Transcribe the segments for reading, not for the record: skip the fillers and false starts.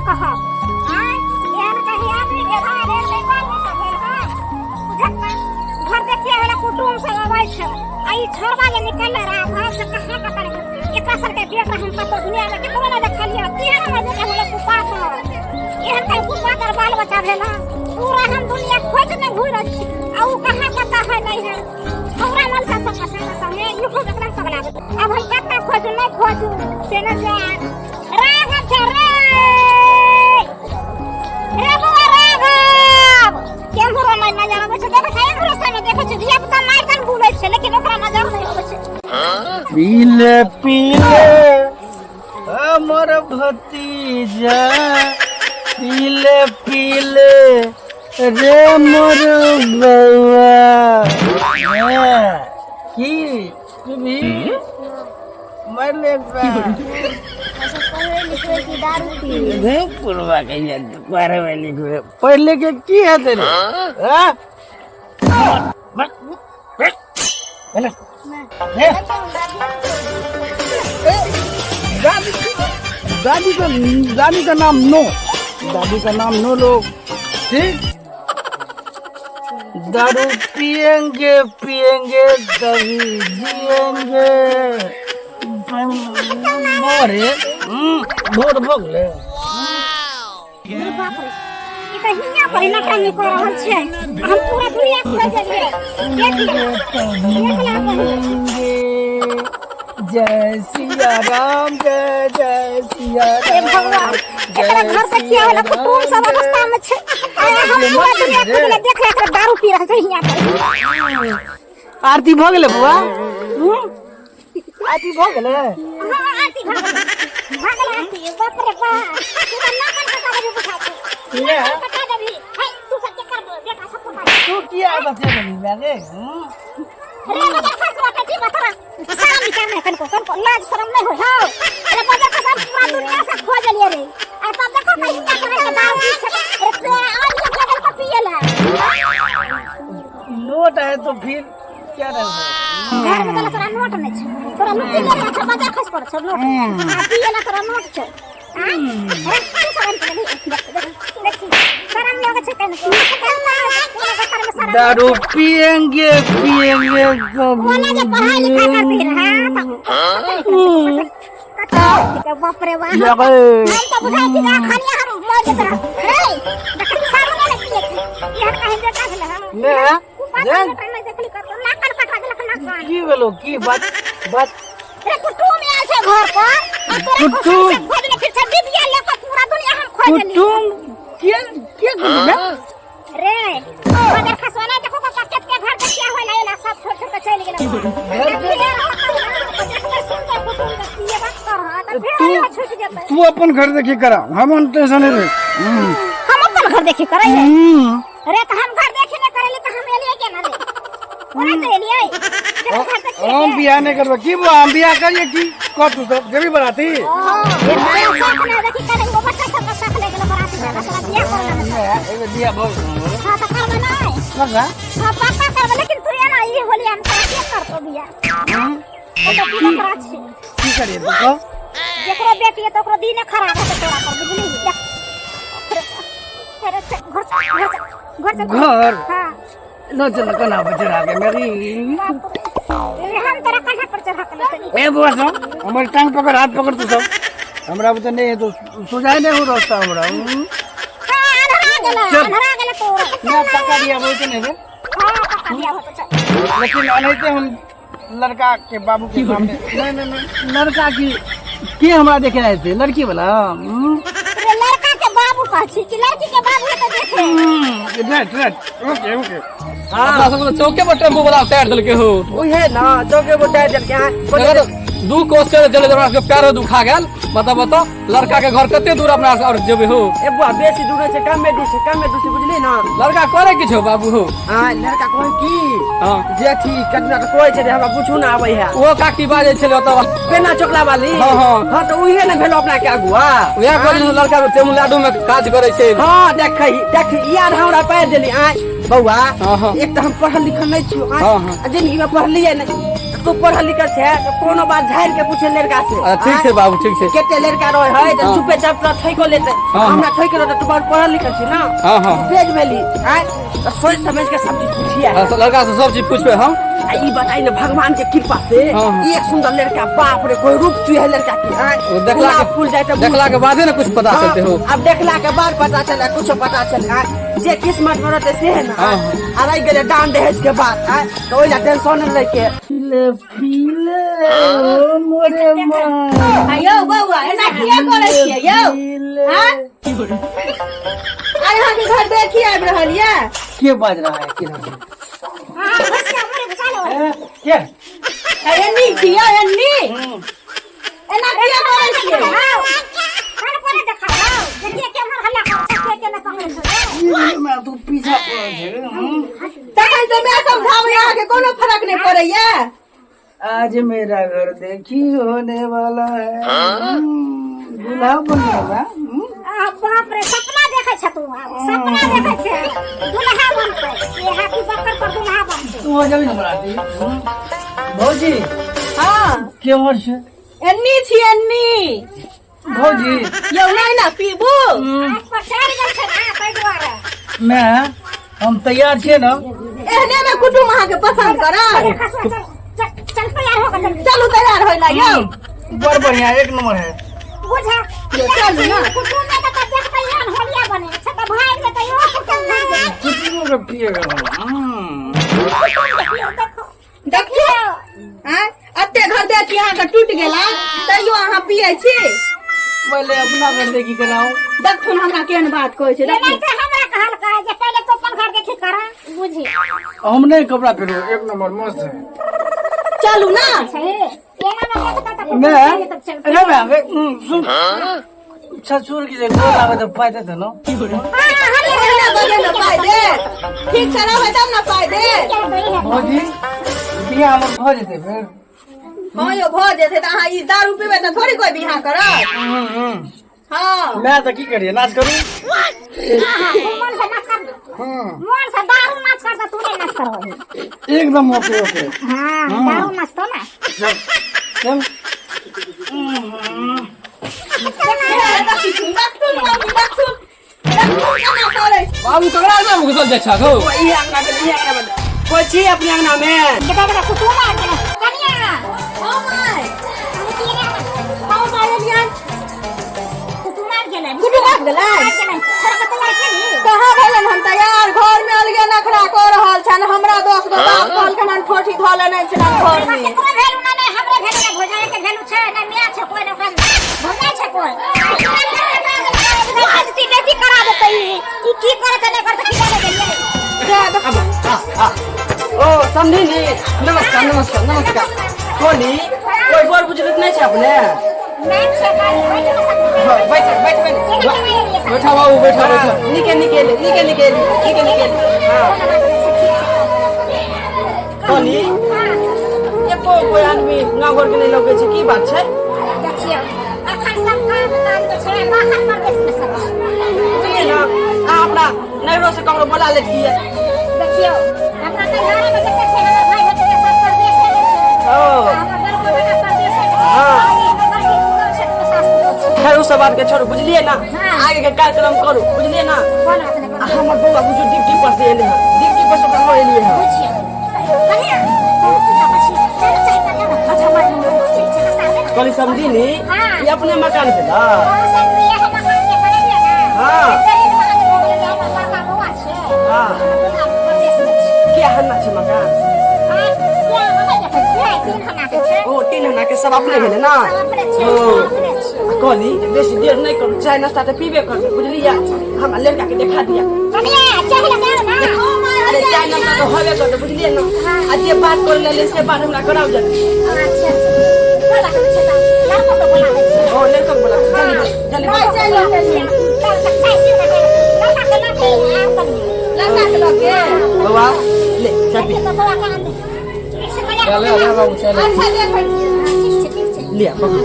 कहब आँय एहन कहीं आदमी भेल हँ एहन कहीं बाल बच्चा भेल हँ बुझत ना घर देखिए वाला कुटुम सब अबै छै आ ई छोड़बा जे निकलले राघव से कहाँ कतऽ निकल एकरा सबके बेटा हम कतौ दुनिया में केकरो नहि देखलियै केहन हमर बेटा होलै कुपात्र एहन कहीं कुपात्र बाल बच्चा भेल हँ पूरा हम दुनिया खोज ने घूरि रहल छी आ उ कहाँ कतऽ है नहीं है हमरा मन से सब पसंद संगे इहो केकरा पगला अब हम कतऽ खोजू नहीं खोजू से न जान राघव छै रे रे बौआ राघव केम्हरो नहि नजर अबै छै देखै छै एम्हरो से नहि देखै छै धिया पुता मारि कन बुलै छै लेकिन ओकरा नजर नहि अबै छै पीले पीले हमर भतीजा पीले पीले रे मोर बौआ हाँ, की तुम्ही मरले बा पढ़बै लिखबै कि दारू पी रे पुरवा के पढ़बै लिखबै पढ़ लिख के की हेतै रे हाँ? दादी दादी का दादी का नाम नो दादी का नाम नो लोग ठीक दारू पिएंगे पिएंगे तभी जिएंगे अरे भोर भऽ गेलै अरे बाप रे ई तऽ हियाँ पर नौटंकी कऽ रहल छै हम पूरा दुनिया खोज लेलियै देख ले देख ले पहिले जय सिया राम जय जय सिया हे भगवान एकरा घर से किया होला कुटुम सब अवस्था में छै आ हम पूरा दुनिया खोज ले देख ले एकरा दारू पी रहल छै हियाँ पर आरती भऽ गेलै बौआ आरती भऽ गेलै हाँ आरती भऽ गेलै भऽ गेलै आरती बाप रे बाप तू तऽ नाकन कटा देबही बुझाइ छै किया? नाकन कटा देबही है तू सब के कर बेटा सब को तू किया बतेलही रे हम्म? रे बजर खसवा के जीवा तोरा शरम विचार नहीं कनको कनको लाज शरम नहीं होय हो रे बजर खसवा पूरा दुनिया से खोज लिए रे आ तब देखो कहीं क्या करे के दारू पी छै रे तो और ये लगल को पिए ला नोट है तो फिर क्या रहे घर में तोरा नोट नहीं छै तोरा लुटी ले छै बजर खस पर छै नोट आ पिए ला तोरा नोट छै हाँ? रे तू शरम के नहीं देख देख देखी शरम लगे छै कनको शरम शरम दारू पिएंगे पिएंगे बोला जे पढ़ाई लिखाई करती रहे हाँ बाप रे बाप लगे हम तो बुझाइ छी जे अखनिया हम मर जेत रह रे देखली सारू ने पिए छै इहन कहीं बेटा भेल हम ने बाप ने रे नहीं देखली कर नाकन कटा देलक नाकन की भेलो की बात बात रे कुटुम आयल छै घर पर आ तोरा कुटुम? कुटुम खोजने फिर छै डिबिया ले के पूरा दुनिया हम खोज लेली कुटुम के के कुटुम रे मगर खसवाना देखो का केत के घर देखिया होय ला सब छोड़ छोड़ के चलि गेल तू तू अपन घर देखी करा हम टेंशन नहीं रे हम अपन घर देखी करे रे हम्म। रे त हम घर देखी न करे त हम एलिए केना रे ओना त एलिए जब घर देखी हम बियाह नहीं करबे की बुआ हम बियाह करिए की कह तू सब जेबी बराती शौक ना देखी करे वो बच्चा सब का शौक ले गेल बराती जाना तोरा बियाह करना ना एगो बियाह भऽ गेल हां त करबे नहीं करबा हां पक्का करबे लेकिन तू एना ई होली हम तोरा के करतो बियाह ओ त पूरा करा छी की करिए तू कह जेकरो बेटी है तो ओकरो दिने खराब हेतै तोरा पर बुझली देख अरे चल, घर चल, घर चल, घर चल घर? हाँ न चल कना पर चढ़ा के मेरी बाप रे। हम तोरा कहाँ पर चढ़ा के ले चली ए बुआ सब हमर टांग पकड़ हाथ पकड़ तू सब हमरा बुते नहीं है तो सुझाए नहीं हो रास्ता हमरा हम्म। हाँ अन्हरा गेला चल। अन्हरा गेला तोरा ना पक्का दिया बोलते नहीं है हाँ पक्का दिया हो तो चल लेकिन अनहिते हम लड़का के बाबू के सामने नहीं नहीं नहीं लड़का की के हमरा देखे आए थे लड़की वाला हम्म, रे लड़का के बाबू कहै छी कि लड़की के बाबू है तो देखे राइट राइट ओके ओके अपना सब चौके पर टेम्पू वाला उतार देलके हो उहे ना चौके पर उतार देलके अहाँ देखो तो दू कोस चले चले हमरा सबके पैरो दुखा गेल बताओ बताओ लड़का के घर कते दूर अपना और जेबे हो ए बुआ बेसी दूर छै कमे दूर छै कमे दूर छै बुझली ना लड़का करे की छौ बाबू हो हाँ लड़का कहै की हाँ जे अथी कतना तऽ कहै छै जे हमरा पूछू ना आबै है ओ काकी बाजै छलै ओतऽ पेना चोकला वाली हाँ, हाँ। हाँ तऽ उहे ने भेलो अपना के अगुआ वएह कहलियै लड़का तमिलनाडु में काज करै छै हाँ देखै देख यार हमरा पारि देली आय बौआ हाँ, हाँ। एक तऽ हम पढ़ल लिखल नहि छियो आय हाँ, हाँ। आ जिंदगी में पढ़लियै नहि तू पढ़ल लिखल छै तऽ कोनो बात झाड़ि के पूछे लड़का से। अच्छा, ठीक छै बाबू, ठीक छै। कते लड़का रहे है तऽ हाँ। चुपे चाप तोरा ठोकि लेतै। हाँ। हमरा ठोकि लेतै, तू बड़ पढ़ल लिखल छी ना। हाँ, हाँ। तेज भेली आँय, तऽ सोच समझ के सब चीज पूछिए। हाँ, लड़का से सब चीज पूछबै हम। आ ई बताई ने भगवान के कृपा से हाँ, हाँ। एक सुंदर लड़का, बाप रे कोई रूप चुहे लड़का के आँय। ओ देखला गुलाब के फूल जाए तऽ देखला के बादे ने कुछ पता हाँ, चलते हो। अब देखला के बाद पता चले, कुछ पता चले आँय। जे किस्मत में रहते से है ना। हाँ, आ रहि गेलै दान दहेज के बात आँय, तऽ ओहि ला टेंशन नहि लैके। पीले पीले ओ मोरे माँ। यौ बौआ, एना किया करै छियै यौ? आँय? आइ अहाँके घर देखी आबि रहल यऽ। के बाज रहा है किधर से? हाँ, घुसिया, मुड़ी घुसा लो। हैं? के एन्नी छियै एन्नी, एना किया करै छियै? आओ। कान पर देखा, आओ। देखिए केम्हर हल्ला करै छै, के केना पकड़ै छै। मैं तू पीछा पड़ल छै। हम्म। तखन से मैं समझाबै, अहाँके कोनो फरक नहि पड़ैया। आज मेरा घर देखी होने वाला है। दूल्हा बनने वाला। आ, बाप रे, सपना देखै छ तू, आब सपना देखै छ दुल्हा बनतै, ये हाथी बक्कर पर दुल्हा बनतै। तू हो जाबी ना बराती। भौजी। हाँ। के उम्र छै? एन्नी छी एन्नी। भौजी। यौ नहि ने पीबू। आज पर चढ़ि गेल छै ना ताहि दुआरे। मैं हम तैयार छियै ना। एहने में कुटुम अहाँके पसंद करत? चल चल चल, तैयार हो चल। चलू तैयार होय ला यौ। बड़ बढ़िया, एक नंबर है। बुझा। चलू ना। कुटुम में तऽ देखतै एहन होलिया बने छै तऽ भागि जेतै ओ कुटुम नहि जाय। कुटुमो के पिएगा। देखियौ, देखो। देखियौ आँय, एते घर देखी अहाँके टूटि गेला तैयो अहाँ पियै छी। पहले अपना घर देखी कराओ। देखथुन हमरा केहन बात कहै छै। एना देखथुन। तऽ हमरा कहलकै जे पहिले तो अपन घर देखी कर, बुझी। हम नहीं कपड़ा पहनो, एक नंबर मस्त है। चलू ना। छै एना मे देखतै तऽ कुटुम मैं चलि जेतै, चल। अरे मैं सुन, ससुर के जे गोर आवे तो पाई देते ना। एहने बजे ने पाइ देत, ठीक से रहबै तब ने पाइ देत। भौजी, बियाह हमर भऽ जेतै फेर? हँ यौ, भऽ जेतै। तऽ अहाँ ई दारू पीबै तऽ थोड़ी कोइ बियाह करत? हँ। मैं तऽ की करिए, नाच करू। हाँ, मन से नाच कर, मन से दारू नाच कर, तू नहीं नाच कर। एकदम ओके ओके। हाँ, दारू नाच तो ना। चल चल। देखथुन मम्मी, देखथुन, देखथुन केना करै छै। बाबू, ककरा अंगना में घुसल जाइ छह हौ? ई अंगना में, ई अंगना में कोई छी अपने अंगना में? बेटा बेटा, कुटुम आ गेलै कनिया। हँ माय, हँ माय, एलियन। कुटुम आ गेलै। कुटुम आबि गेलै? आबि गेलै, छोड़ा के तैयार केली? कहाँ भेलन हम तैयार? घर में अलगे नखरा कऽ रहल छनि। हमरा 10 गो बाप कहलखिन हन, ठोठी धऽ लेने छलन घर में। केकरो भेलू ना, नहि हमरे भेलू, नहि भौजाई के भेलू छै, नहि मियाँ छै कोइ, नहि ओकरा भौजाई छै कोइ। बेइज्जती बेटी करा देतै ई। ई की करतै नहि करतै की जाने गेलियै। ओ समझी नी, नमस्कार नमस्कार नमस्कार। कोनी कोई बड़ बुजुर्ग नहीं छै अपने? नहि छै काली, बैठ ना सकते। बैठ बैठ बैठ। केना केना एलियै सब? बैठा बाबू, बैठा बैठा। निके निके निके निके निके निके। हाँ, कोनी एको कोई आदमी गाँव घर के नहीं लौके छै, की बात छै? देखियौ, अखन सब काम काज के छै बाहर परदेश में सब छै। बुझलियै ना, अहाँ अपना नैहरो से ककरो बोला लेतियै। देखियौ, हमरा नैहरे में जते छै हमर भाई भतीजा सब परदेश में छै। ओ। हमर बड़को बेटा परदेश में छै। हाँ। हमर बड़की पुतहु छै, दुनू सास पुतहु छै। खैर, ओ सब बात के छोड़ू, बुझलियै ना? हाँ। आगे के कार्यक्रम करू, बुझलियै ना? कोन बात नहि। आ हमर बौआ बुझू ड्यूटी पर से एलै हँ, ड्यूटी पर से ओकरा लऽ एलियै हँ। बुझियौ कनिया, तू तऽ छी चल चाय पर लेबै। अच्छा माय। ठीक छै, नाश्ता होलै ने? कहली समझी नी, हाँ। ई अपने मकान भेलै? हाँ, सब इएह मकान के बनेलियै ने। हाँ। गरीब आदमी भऽ गेलियै, हमर बड़का बौआ छै। हाँ। हमर दुल्हा परदेश में छै। के हन्ना छै मकान? हाँ, किया हम नहि देखै छियै, तीन खाना के छै। ओ 3 हन्ना के सब अपने भेलै ना? सब अपने छै। ओ। सब अपने छै। आ कहली जे बेसी देर नहि करू, चाय नाश्ता तऽ पीबे करबै, बुझलियै? हमरा लड़का के देखा दिया। कनिया, चाय लऽ आउ ना। अरे चाय नाश्ता तऽ होबे करतै, बुझलियै ना? आ जे बात करे लेले से बात हमरा कराउ जरा। अच्छा, कोइ बात नहि छै, तऽ लड़को के बोलाबै छियै। ओ लड़का के बोला, जल्दी जल्दी माय, बोला। चाय लऽ के एलियन। चल तऽ चाय पी ने, लड़का के लऽ के आउ कनिया। लड़का के लऽ के। बौआ ले चाय पी। देखियौ तऽ बौआ के आन दे। ठीक से तैयार चले ले बाबू, चले। अच्छा, देखै छियै। ठीक छै, ठीक छै। लिया पकड़ू।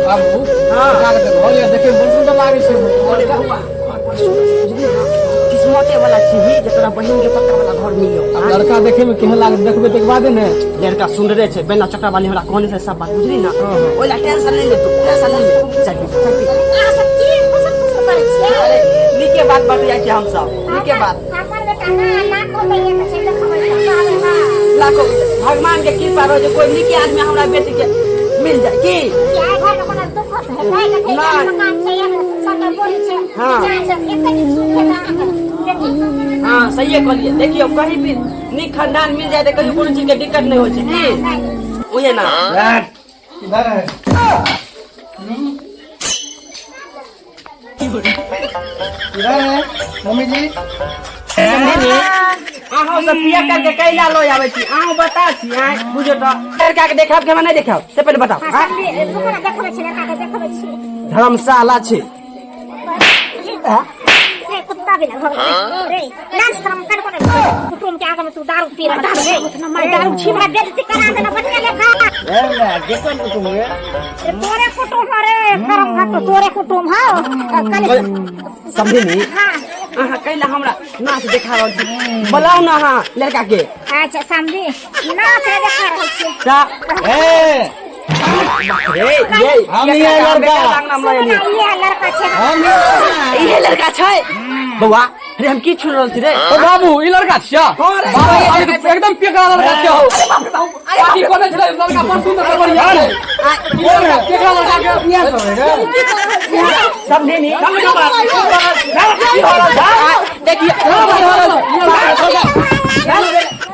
बाबू। हाँ। लड़का के तऽ घर ये देखे में बड़ सुन्दर लागै छै। अरे बौआ, घर बड़ सुन्दर छै, बुझलियै ना? किस्मत किस्मते वाला छी जे तोरा बहिन के पक्का वाला घर मिलियो। आब लड़का देखे में केहन लागत, देखबै तकर बादे ने। लड़का सुंदरे छै, बिना चक्का वाली हमरा कहने छै सब बात, बुझली ना? ओइ ला टेंशन नहीं ले तू, टेंशन नहीं ले। चाय पी, चाय पी। अहाँ सब की खुसर खुसर करै छियै? अरे नीके बात बतियाइ छियै हम सब, नीके बात। हमर बेटा ना लाखो रुपैआ के छै, देखबै तऽ कहबै हँ। लाखो भगवान के कृपा रहो जे कोई नीके आदमी हमरा बेटी के मिल जाए की। कि आइ घरमे कोनो दुःख हेतै? देखै ना। मकान छै, सबटा बोली छै। हाँ। चाय छै, एते नीक सुख हेतै अहाँके बेटी। हाँ, सहिए कहलिए। देखियो कहीं भी नीक खानदान मिल जाए तऽ कहियो कोनो चीज के दिक्कत नहीं होइ छै की, उहे ना? इधर है, इधर है मम्मी जी। समझली? अहाँ सब पिया करके कैला लो आबै छी, अहाँ बता छी। आँय बुझो तऽ लड़का के देखब कि हमरा नहीं देखब से पहिले बताओ। हाँ, आँय? समझी, रुको ना, देखबै छी, लड़का के देखबै छी। धर्मशाला छै। रे कुत्ता भी लगल रे, लाज शरम कर कोने कुटुम के आगे में तू दारू पी रहल रे। मैं दारू छी, हमरा बेइज्जती करा देला बच्चा लेखा। ए मैं केकर कुटुम रे? रे तोरे कुटुम रे, करम घाटो तोरे कुटुम हौ कल। समझली? हाँ। अहाँ कैला हमरा नाच देखा रहल छी? बोलाउ ना अहाँ लड़का के। अच्छा समझी, नाच देखा रहल छी। तऽ ए रे ये हम ये लड़का। नाम लऽ सुन ना, एलियै। ये लड़का छै। हम इहे लड़का छै बौआ। अरे हम की छुन रहल छी रे? ओ बाबू, ई लड़का छिया? हाँ रे। बाबा, अभी तऽ एकदम पेकरा लड़का छिया हौ। अरे बाप रे बाप, अरे बाप की रे। कोने छलै लड़का बड़ सुंदर, बड़ बढ़िया छै। ई लड़का पेकरा लड़का के समझे नी? की हो रहल छै? देखियो। की हो रहल छै? ई लड़का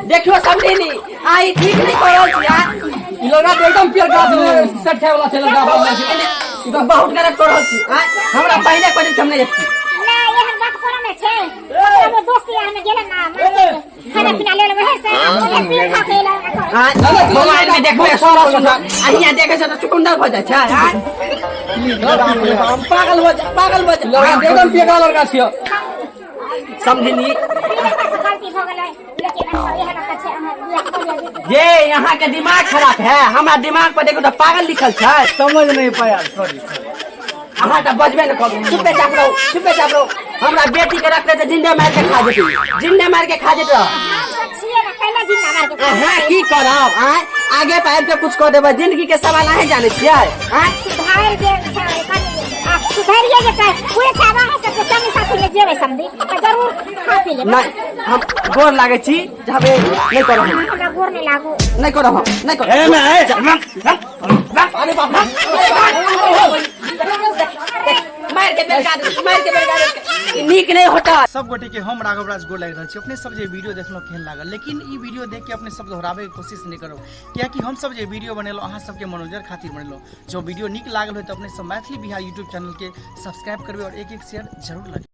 देखियो समझे नी, आई ठीक नहीं कर रहल छी आ। ई लड़का तऽ एकदम पियरका छै, सेट खाय वाला छै लड़का। ई तऽ बहुत गलत कर रहल छी आ। हमरा पहिले कहली हम नहीं देखती। ना, एहन बात कोनो नहि छै। ओकरा दोस्त यार में गेलै ना, मानि के खाना पीना लेल वहे से ओहे पी खा के एलै। आ मोबाइल में देखबे सुंदर सुंदर आ हियां देखे छै तऽ चुकुंदर भऽ जाइ छै आ। हम पागल हो जा, पागल हो जा। लड़का तऽ एकदम पियरका लड़का छिया। समझनी? से गलती भऽ गेलै, लेकिन एहन बात छै, अहाँ बियाह कऽ लिअ। ये यहाँ के दिमाग खराब है, हमरा दिमाग पर देखो तऽ पागल लिखल छै। समझ नहीं पाया, सॉरी। अहाँ तऽ बजबे ने करू, चुपे चाप रहू, चुपे चाप रहू। हमरा बेटी के रखते तऽ जिंदे मार के खा जेती, जिंदे मार के खा जेती। हम सब छियै ने, कैला जिंदा मार के? अहाँ की करब? आँय, आगे पर आबि के कुछ कऽ देबै? जिंदगी के सवाल अहीं जानै छियै? आँय? सुधारि गेल छै कनि, आ सुधारिए जेतै। पूरे छै, आब अहाँ सबके संगी साथी ले जेबै समधी तऽ जरूर खा पी लेबै। नहीं, हम गोर लागै छी, जाबे नहीं करब हम। हमरा गोर नहि लागू। नहीं करब हम, नहीं करब। ए मैं ए अरे बाप रे, मार के बेलगा दे, मार के बेलगा दे, नीक नहीं होता। सब गोटे के हम राघव राज गोर लागि रहल छी। अपने सब जे वीडियो देखलहुँ केहन लागल? लेकिन ई वीडियो देख के अपने सब दोहराबे के कोशिश नहि करब, कियाकि हम सब जे वीडियो बनेलहुँ अहाँ सबके मनोरंजन खातिर बनेलहुँ। जो वीडियो नीक लागल हो तऽ अपने सब मैथिली बिहार यूट्यूब चैनल के सब्सक्राइब करबै और एक एक शेयर जरूर लगेबै।